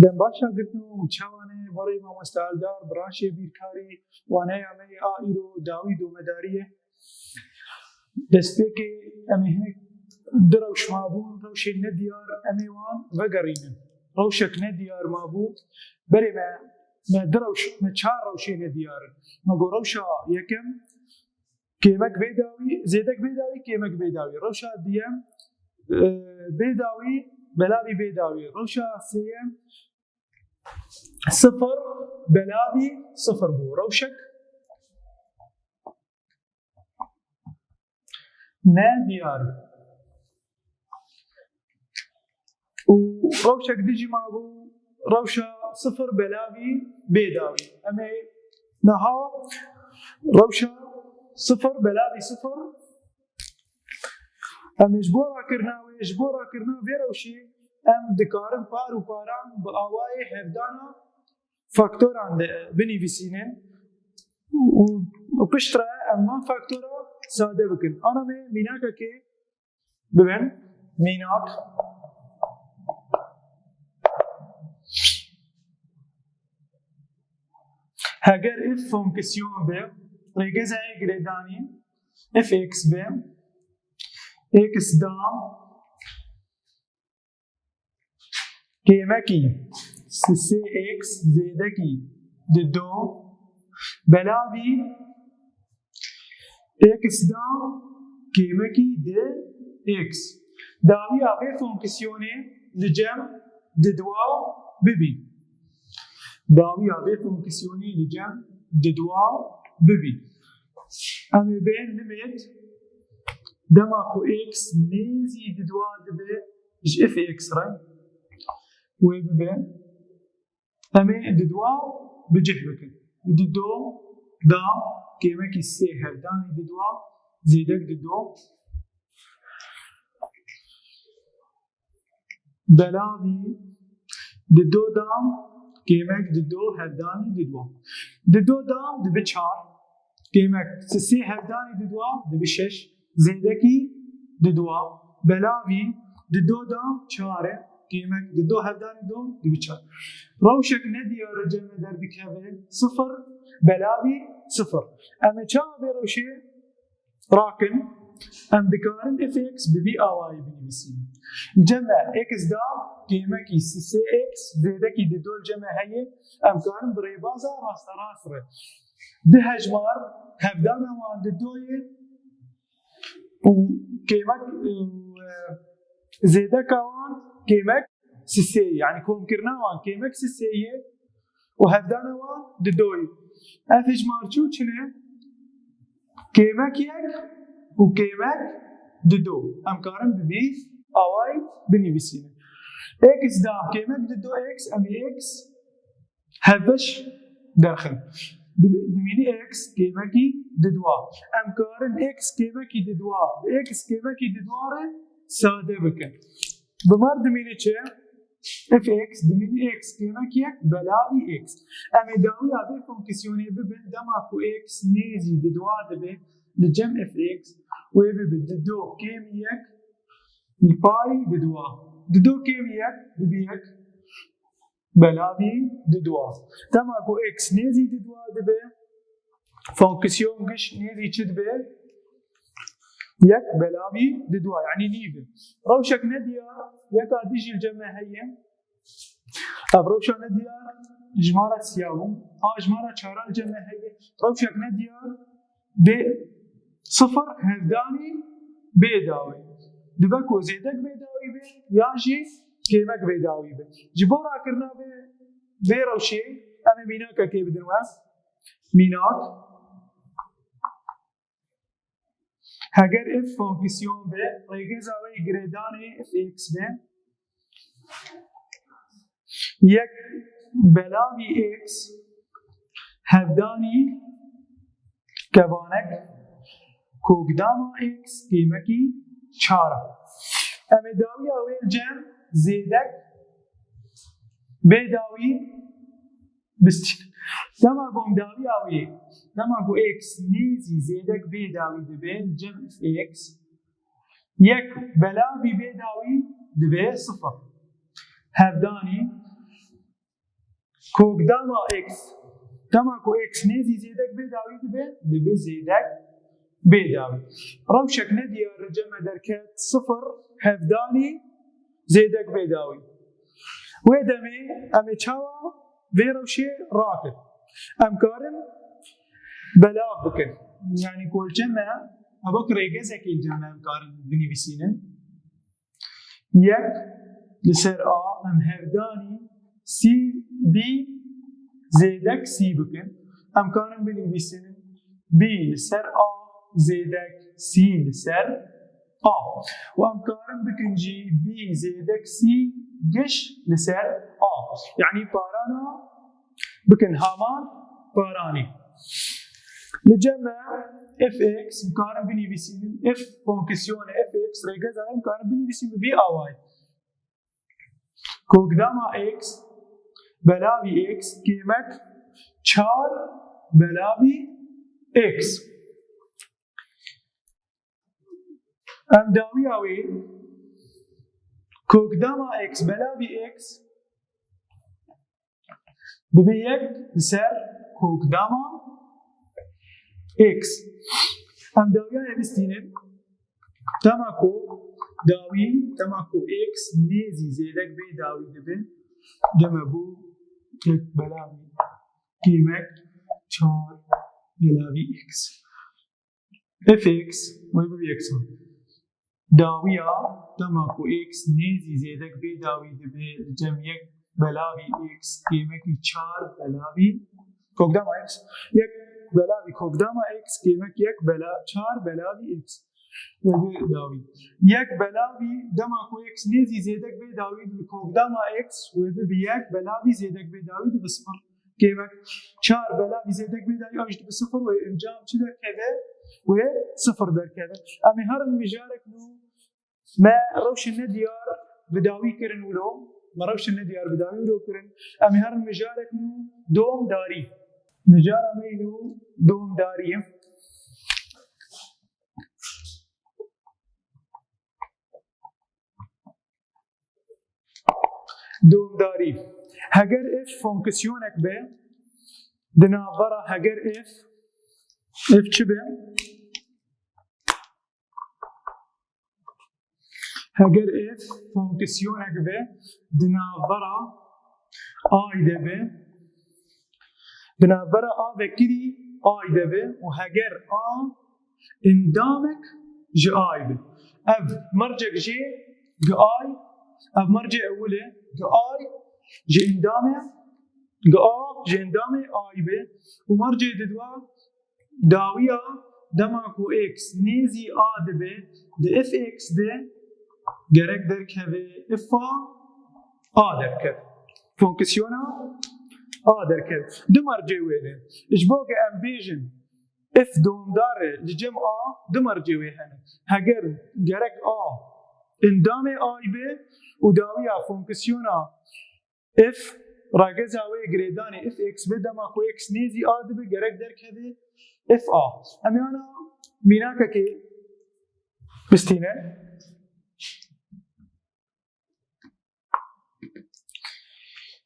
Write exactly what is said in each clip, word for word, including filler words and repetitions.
Dem baş şagirtin û çawanê borê mamoste Eldar, branşê bîrkarî, waneya me yê a îro dawî domedariyê. Destpêkê em ê hinek du rewş mabûn, rewşên nediyar, em ê wan vegerînin. Rewşek nediyar mabû, berê me, me du rewş, me çar rewşê nediyar in. Me got rewşa yekem, kêmek bê dawî, zêdek bê dawî, kêmek bê dawî. Rewşa diyem, e, bê dawî, belavî bê dawî. Rewşa sêyem, sifir, belavî, sifir bû. Rewşek ne diyar. Û rewşek din jî mabû, rewşa sifir, belavî, bê dawî. Em ê niha rewşa sifir, belavî sifir, em ê ji bo rakirina wê, ji bo rakirina vê rewşê, em dikarin par û paran bi awayê hevdana faktoran de binivîsînin û, û piştre em van faktora sade bikin. Ana me mînakekê bibin. Mînak, heger f fonksiyon be, rêgeza yê girêdanî f x be, x dam kêmekî sê x zêdekî dido belavî x da kêmekî di x. Dawiya vê fonksiyonê li cem di dua bibî. Dawiya vê fonksiyonê li cem di dua bibî. Em ê bên limêt dema ku x nêzî di dua dibe ji f x re wê bibe. Em ê di dua bi cih bikin. Di do da kêmekî sê hevdanî di dua zêdek di do belavî di do da kêmek di do hevdanî di dua. Di do da dibi çar. Kêmek sê hevdanî di dua dibi şeş. Zêdekî di dua. Belavî di do da çar e. Kêmek di do hevdanî do dibi çar. Rewşek nediyar e cem me derdikeve sifir, belavî sifir. Em ê çawa vê rewşê rakin? Em dikarin f x bi vî awayî binivîsînin. Li cem me x da kêmekî sê x zêdekî di do li cem me heye, em karin bi rêbaza rasterast re. Du hejmar hevdana wan di do ye û kêmek, e, zêdeka wan kêmek sisê, yanî komkirina wan kêmek sisê ye û hevdana wan di do ye. Ev hejmar çû çi ne? Kêmek yek û kêmek di do. Em karin bi vî awayî binivîsînin. X da kêmek di do x, em ê x hevbeş derxin. Di-, dimînî x kêmekî di dua. Em karin x kêmekî di dua bi x kêmekî di dua re sade bikin. Bi mar dimînî çi? F x, dimînî x kêmek yek belavî x. Em ê dawiya vê fonksiyonê bibin dema ku x nêzî di dua dibe li cem f x wê bibe di do kêm yek li payî di dua. Di do kêm yek bibe yek belavî di dua. Dema ku x nêzî di dua dibe, fonksiyon giş nêzî çi dibe? Yek belavî di dua, yanî nîv e. Rewşek nediyar, yeka din jî li cem me heye. Ev rewşa nediyar jimara siya bû. A jimara çara li cem me heye. Rewşek nediyar bê sifir hevdanî bê dawî. Dibe ku zêdek bê dawî be, yan jî kêmek bê dawî be. Ji bo rakirina vê, vê rewşê, em ê mînakekê bidin we. Mînak. Heger f fonksiyon be, rêgeza wê girêdanê f x be. Yek belavî x hevdanî kevanek, kokdama x kêmekî çar e. Em ê dawiya wê li cem zêdek bê dawî bistînin. Dema ku em dawiya wê, dema ku x nêzî zêdek bê dawî dibe, li cem f x, yek belavî bê dawî dibe sifir. Hevdanî Kokdama x. Dema ku x nêzî zêdek bê dawî dibe, dibe zêdek bê dawî. Rewşek nediyar li cem me derket, sifir hevdanî zêdek bê dawî. Wê demê em ê çawa vê rewşê rakin? Em karin belav bikin. Yanî ku li cem me, ev wek rêgezekê li cem me em karin binivîsînin. Yek li ser a, em hevdanî sî bî zêdek sî bikin. Em karin binivîsînin bî li ser a zêdek sî li ser a. Û em karin bikin jî bî zêdek sî giş li ser a. Yanî parana bikin haman paranî. Li cem me f x, em karin binivîsînin, f fonksiyonê f x, rêgeza em karin binivîsînin bi vî awayî. Kokdama x belavî x kêmek çar belavî x. Em dawiya wê, kokdama x belavî x dibe yek li ser kokdama x. Em dawiya wê bistînin. Dema ku dawî, dema ku x nêzî zêdek bê dawî dibe, deme bû yek belavî kêmek çar belavî x. F x wê bibe yeksan. Dawiya, dema ku x nêzî zêdek bê dawî dibe, li cem yek belavî x kêmekî çar belavî kokdama x, yek belavî kokdama x kêmek yek bela-, çar belavî x. Wê bi dawî. Yek belavî, dema ku x nêzî zêdek bê dawî dibe, kokdama x wê bibe yek belavî zêdek bê dawî dibe sifir. Kêmek çar belavî zêdek bê dawî, ew jî dibe sifir, wê encam çi derkeve? Wê sifir derkeve. Em ê herin mijarek nû, me rewşên nediyar bi dawî kirin wilo, me rewşên nediyar bi dawî wilo kirin. Em ê herin mijarek nû, domdarî. Mijara me nû domdarî ye. Domdarî. Heger f fonksiyonek be, di navbera heger f, f çi be? Heger f fonksiyonek be, di navbera ay de be, di navbera a vekirî ay de be û heger a endamek ji ay be. Ev mercek jê gi ay, ev mercê ewil e, gi ay ji endamê, gi a ji endamê ay be û mercê didwa dawiya dema ku x nêzî a dibe, di f x de gerek derkeve f a, a derkeve. Fonksiyona a derkeve. Du mercê wê ne. Ji bo ke em bêjin f domdar e, li cem a du mercê wê hene. Heger gerek a endamê ay be û dawiya fonksiyona f, rageza wê girêdanê f x be, dema ku x nêzî a dibe, gerek derkeve f a. Em yana mînakekê bistîne.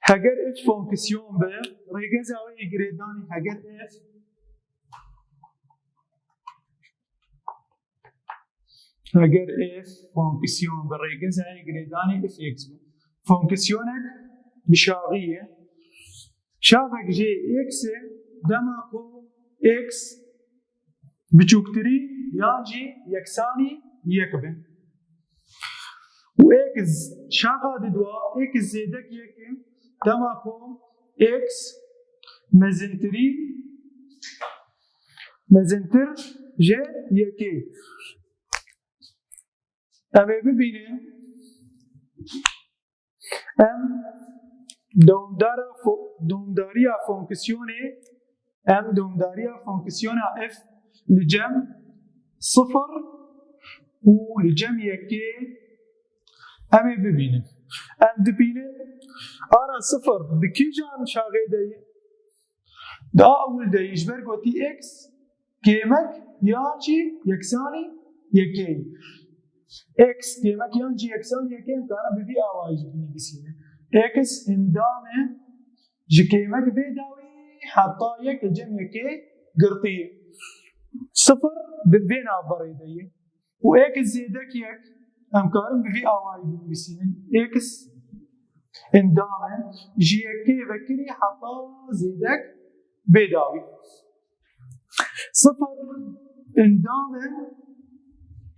Heger f fonksiyon be, rêgeza wê yê girêdanê heger f, heger f fonksiyon be, rêgeza wê yê girêdanê f x be. Fonksiyonek bi şaxî ye. Şaxek jê x e, dema ku x biçûktirî yan jî yeksanî yek be. Û x şaxa didwa, x zêdek yek e, dema ku x mezintirî, mezintir ji yekê. Em ê bibînin. Em domdara fo-, domdariya fonksiyonê, em domdariya fonksiyona f li cem sifir û li cem yekê em ê bibînin. Em dibînin ana sifir di kîjan şaxê de ye? Di a ewil de ye, ji ber gotî x kêmek yan jî yeksanî yekê ye. X kêmek yan jî yeksanî yekê ye, em karin bi vî awayî jî binivîsînin. X endamê Ji kêmek bê dawî heta yek li cem yekê girtî ye. Sifir di vê navberê de ye. Û x zêdek yek, em karin bi vî awayî binivîsînin. X endam e, ji yekê vekirî heta zêdek bê dawî. Sifir endam e,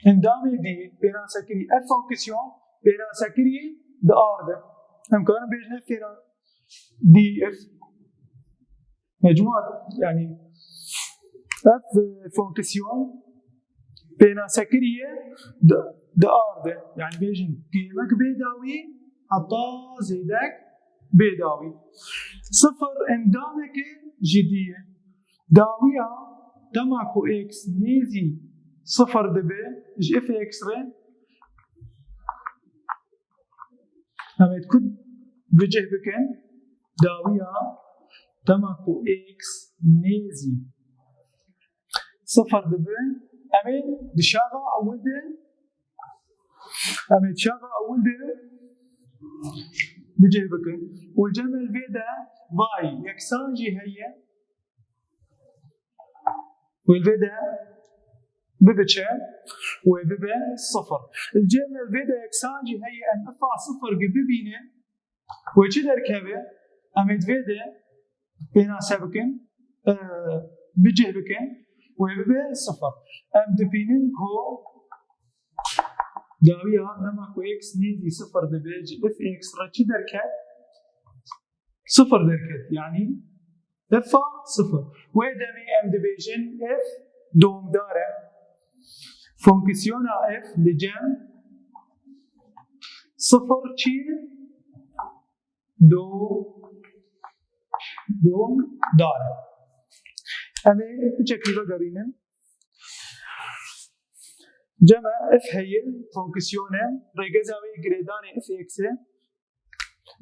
endamê dî pênasekirî. Ev fonksiyon pênasekirî di R de. Em karin bêjin ev pêna-, dî ev mecmua, yani ev, e, fonksiyon pênasekirî ye di, di R de. Yani bêjin kêmek bê dawî heta zêdek bê dawî. Sifir endameke ji dî ye. Dawiya dema ku x nêzî sifir dibe ji f x re, em ê ku bicih bikin, dawiya dema ku x nêzî sifir dibe, em ê di şaxa ewil de, em ê di şaxa ewil de bicih bikin. Û li cem vê de vay yeksan jî heye. Û li vê de bibiçe, wê bibe sifir. Li cem vê de yeksan jî heye, em ifa sifir gi bibînin, wê çi derkeve? Em ê di vê de pênase bikin, e, bicih bikin, wê bibe sifir. Em dibînin ku dawiya dema ku x nêzî sifir dibe, ji f x re çi derket? Sifir derket. Yani f a sifir. Wê demê em dibêjin f domdar e. Fonksiyona f li cem sifir çi ye? Do-, domdar e. Em ê piçekî vegerînin. Cem e f heye, fonksiyone, rêgeza wê girêdanê f x e.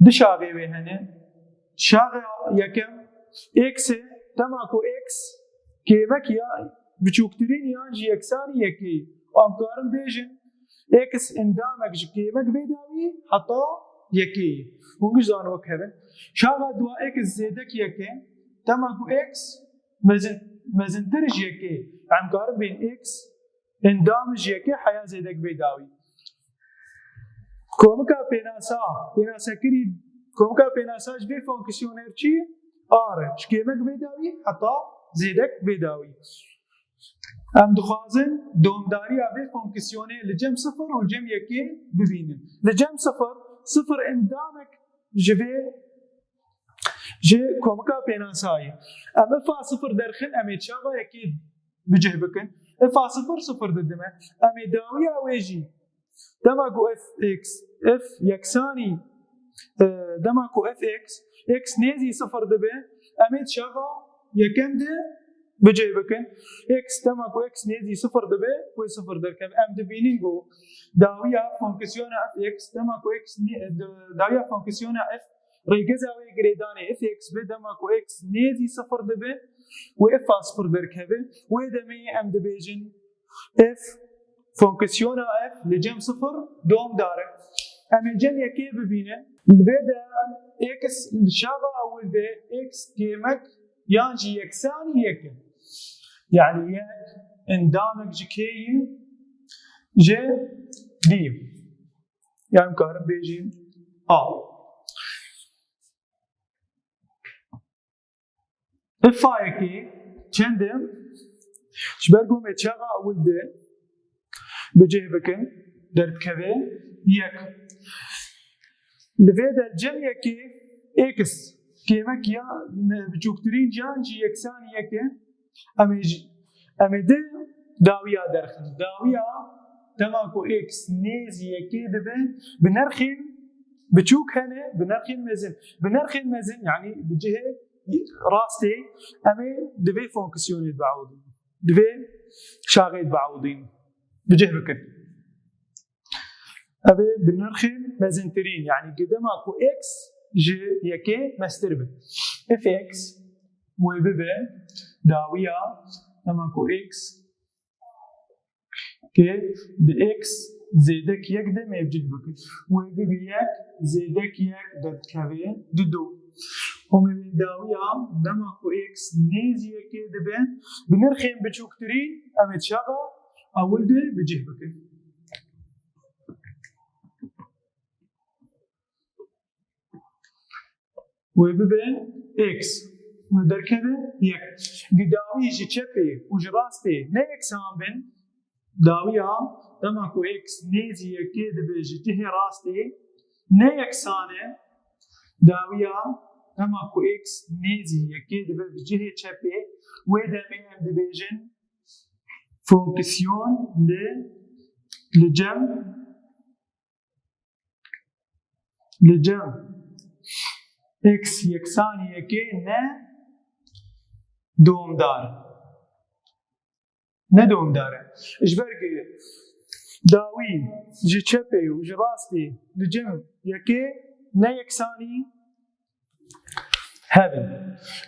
Du şaxê wê hene. Şaxa yekem x e, dema ku x kêmek ya biçûktirîn yan jî yeksanî yekê ye. Em karin bêjin x endamek ji kêmek bê dawî heta yekê ye. Hûn giş zanin wek hev in. Şaxa dua x zêdek yek e, dema ku x mezin, mezintir ji yekê ye. Em karin bên x endam ji yekê heya zêdek bê dawî. Komika pênasa, pênasekirî, komika pênasa ji vê fonksiyonê re çi? R e. Ji kêmek bê dawî heta zêdek bê dawî. Em dixwazin domdariya vê fonksiyonê li cem sifir û li cem yekê bibînin. Li cem sifir, sifir endamek ji vê, ji komika pênasayê. Em ifa sifir derxin, em ê çaxa yekê bicih bikin. Ifa sifir sifir didime. Em ê dawiya wê jî dema ku f x, f yeksanî, e, dema ku f x, x nêzî sifir dibe, em ê çaxa yekem de bicih bikin. X dema ku x nêzî sifir dibe, wê sifir derkeve. Em dibînin ku dawiya fonksiyona f x, dema ku x nê-, d-, dawiya fonksiyona f rêgeza wê girêdanê f x be, dema ku x nêzî sifir dibe, wê f a sifir derkeve. Wê demê em dibêjin f fonksiyona f li cem sifir domdar e. Em ê cem yekê bibînin. Li vê de x li şaxa ewil de x kêmek yan jî yeksanî yek e. Yani yek endamek ji kê ye? Ji dî. Yani karin bêjin A. Ifa yekê çend e? Ji ber ku me çaxa ewil de bicih bikin, derdikeve yek. Li vê de cem yekê x kêmek ya me biçûktirîn yan jî yeksanî yek e. Em ê jî, em ê di dawiya derxin. Dawiya dema ku x nêzî yekê dibe, bi nerxên biçûk hene, bi nerxên mezin. Bi nerxên mezin, yani bi cihê rastê, em ê di vê fonksiyonê biewidin. Di vê şaxê biewidin. Bicih bikin. Ev ê bi nirxên mezintirîn, yani gi dema ku x ji yekê mestir be. F x wê bibe dawiya dema ku x kê di x zêdek yek de mevcud bikin. Wê bibe yek zêdek yek derdikeve di du. Homê wê dawiya dema ku x nêzî yekê dibe, bi nirxên biçûktirî em ê çaxa ewil de bi cih bikin. Wê bibe x. Wê derkeve yek. Gi dawî ji çepê û ji rastê ne yeksan bin, dawiya dema ku x nêzî yekê dibe ji cihê rastê ne yeksan e, dawiya dema ku x nêzî yekê dibe bi cihê çepê, wê demê em dibêjin fonksiyon li, li cem li cem x yeksanî yekê ne domdar. Ne domdar e. Ji ber ku dawî ji çepê û ji rastê li cem yekê ne yeksanî hebin.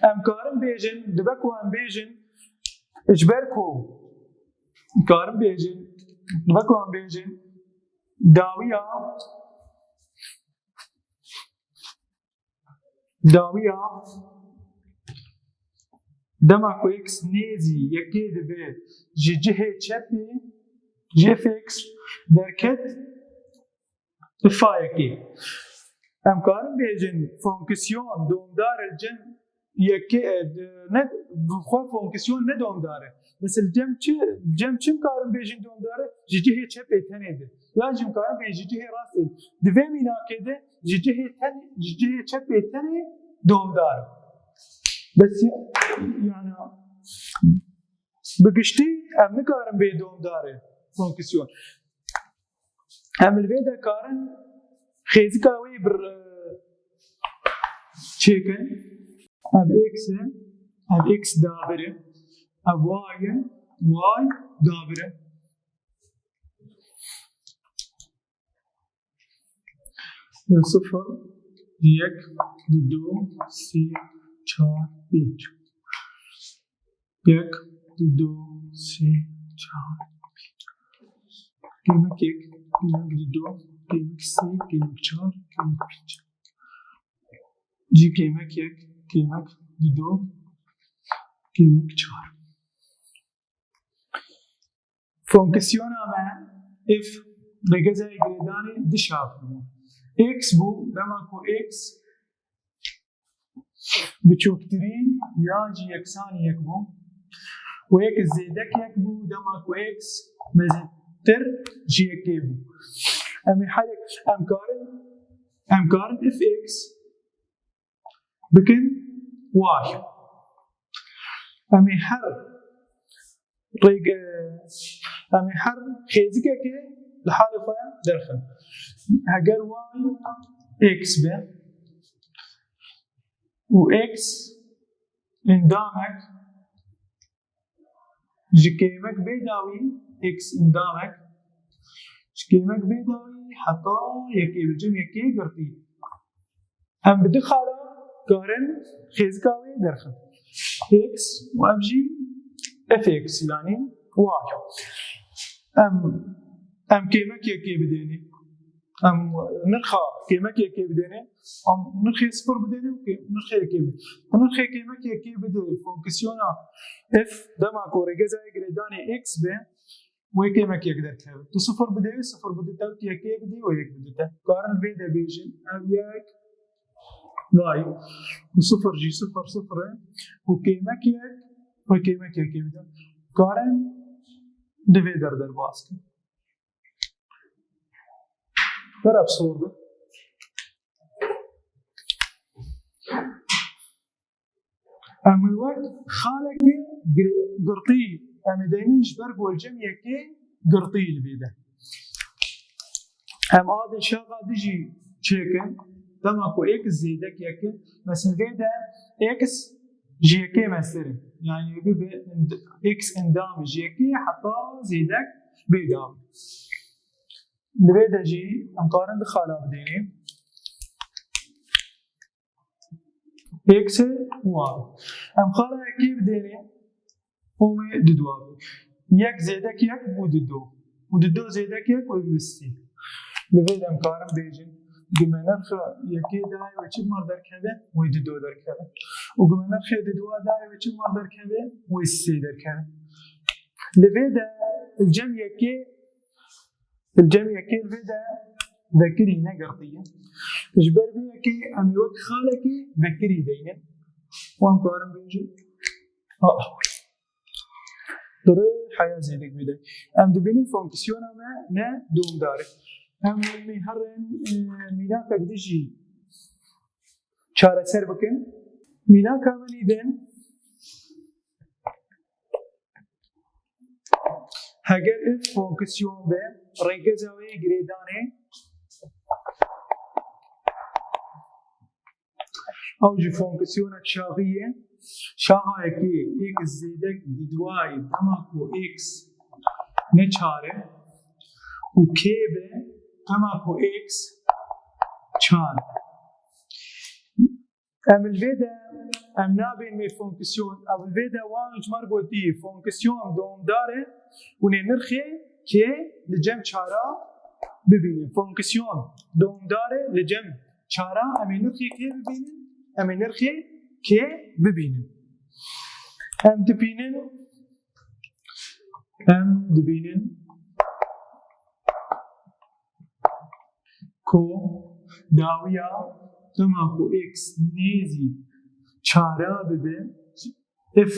Em karin bêjin, dibe ku em bêjin, ji ber ku karin bêjin, dibe ku em bêjin, dawiya, dawiya, dema ku x nêzî yekê dibe ji cihê çepê, ji f x derket, Ifa yekê. Em karin bêjin fonksiyon domdar e cem yekê, e, ne, bi xwe fonksiyon ne domdar e. Mesela cem çi, cem çi em karin bêjin domdar e? Ji cihê çepê tenê de. Yan jî em karin bêjin ji cihê rastê. Di vê mînakê de ji cihê ten, ji cihê çepê tenê domdar e. Bes ya, yani bi giştî em nikarin bê domdar e fonksiyon. Em li vê de karin xêzika wê bir, e, çêkin. Ev x e, ev x dabir e. Ev y e, y dabir e. Sifir, yek, du, sê, çar, pênc. Yek, du, sê, çar, pênc. Kêmek yek, kêmek du, kêmek sê, kêmek çar, kêmek pênc. Cî kêmek yek, kêmek du, kêmek çar. Fonksiyona me f rêgezayê girêdanê du şax bû. X bû, dema ku x biçûktirî yan jî yeksanî yek bû û x zêdek yek bû, dema ku x mezintir ji yekê bû. Em ê herek, em karin, em karin f x bikin y. Em ê her rêge, em ê her xêzikekê li halê xwe derxin. Heger y x be û x endamek ji kêmek bê dawî, x endamek ji kêmek bê dawî heta yekê bi cem yekê girtî. Em bi du xala karin xêzika wê derxin. X û ev jî f x, yanî y. Em, em kêmek yekê bidênê. Em nirxa kêmek yekê bidênê. Em nirxê sifir bidênê û kê-, nirxê yekê bidê. Nirxê kêmek yekê bidê fonksiyona f, dema ku rêgezayê girêdanê x be, wê kêmek yek derkeve. Tu sifir bidê, wê sifir bidite, tu yekê bidê, wê yek bidite. Karin vê de bêjin, ev yek, vay. Û sifir jî sifir, sifir e. Û kêmek yek, wê kêmek yekê bide. Karin di vê der derbas kin. Were bi sor bin. Em ê wek xalekê gir-, girtî, em ê deynin ji ber ku li cem yekê girtî li vê de. Em adê şaxa du jî çêkin, dema ku x zêdek yek e, mesela vê de x ji yekê meztir e. Yani bibe end-, x endamê ji yekê heta zêdek bê dawî. Li vê de jî em karin du xala bidênê. X û y. Em xala yekê bidênê, û wê du dua bû. Yek zêdek yek û du do. Û du do zêdek yek wê bibistî. Li vê de em karin bêjin. Gime nirxa yekê dayê wê çi mar derkeve? Wê dido derkeve. Û gime nirxê didoa dayê wê çi mar derkeve? Wê sê derkeve. Li vê de, li cem yekê, li cem yekê li vê de vekirî negirtiye. Ji ber vê yekê em ê wek xalekê vekirî deynin. Wan karin bêjin. Aa. Dore heya zêdek bide. Em dibînin fonksiyona me ne domdar e. Em ê herin, e, mînakek dijî çareser bikin. Mînaka min î din, heger ev fonksiyon be, rêkeza wê girêdanê ew jî fonksiyona çaxî ye. Çaxayekî x zêdek diduayî dema ku x ne çar e û k be dema ku x çar e. Em li vê de, em nabên wê fonksiyon, em li vê de wan ji mar gotî fonksiyon domdar e û nê nirxê k li cem çara bibînin. Fonksiyon domdar e li cem çara, em ê nirxê k bibînin, em ê nirxê k bibînin. Em dibînin, em dibînin ku dawiya dema ku x nêzî çara bibe, f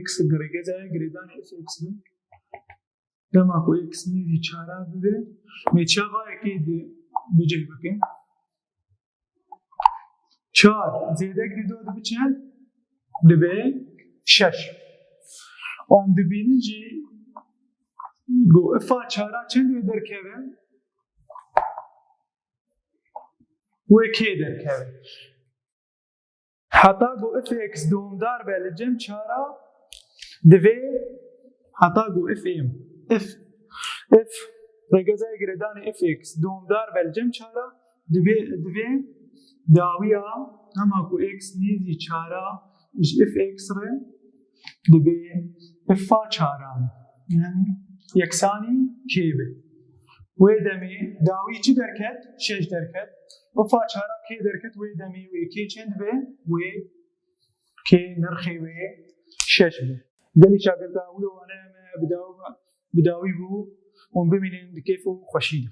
x girêgeza ye, girêdanê f x be. Dema ku x nêzî çara bibe, me çaxayekê di bicih bikin. Çar zêdek dido dibe çend? Dibe şeş. Û em dibînin jî ku f a çara çend wê derkeve? Wê k derkeve. Heta ku f x domdar be li cem çara, divê heta ku f m, f, f, rêgezayê girêdanê f x domdar be li cem çara, divê, divê dawiya dema ku x nêzî çara ji f x re dibe f a çaran, yani yeksanî k be. Wê demê dawî çi derket? Şeş derket. F a çara k derket, wê demê wê k çend be? Wê k nirxê wê şeş be. Gelî şagirta wilo wane me bi daw-, bi dawî bû, hûn bimînin di kêf û xweşî de.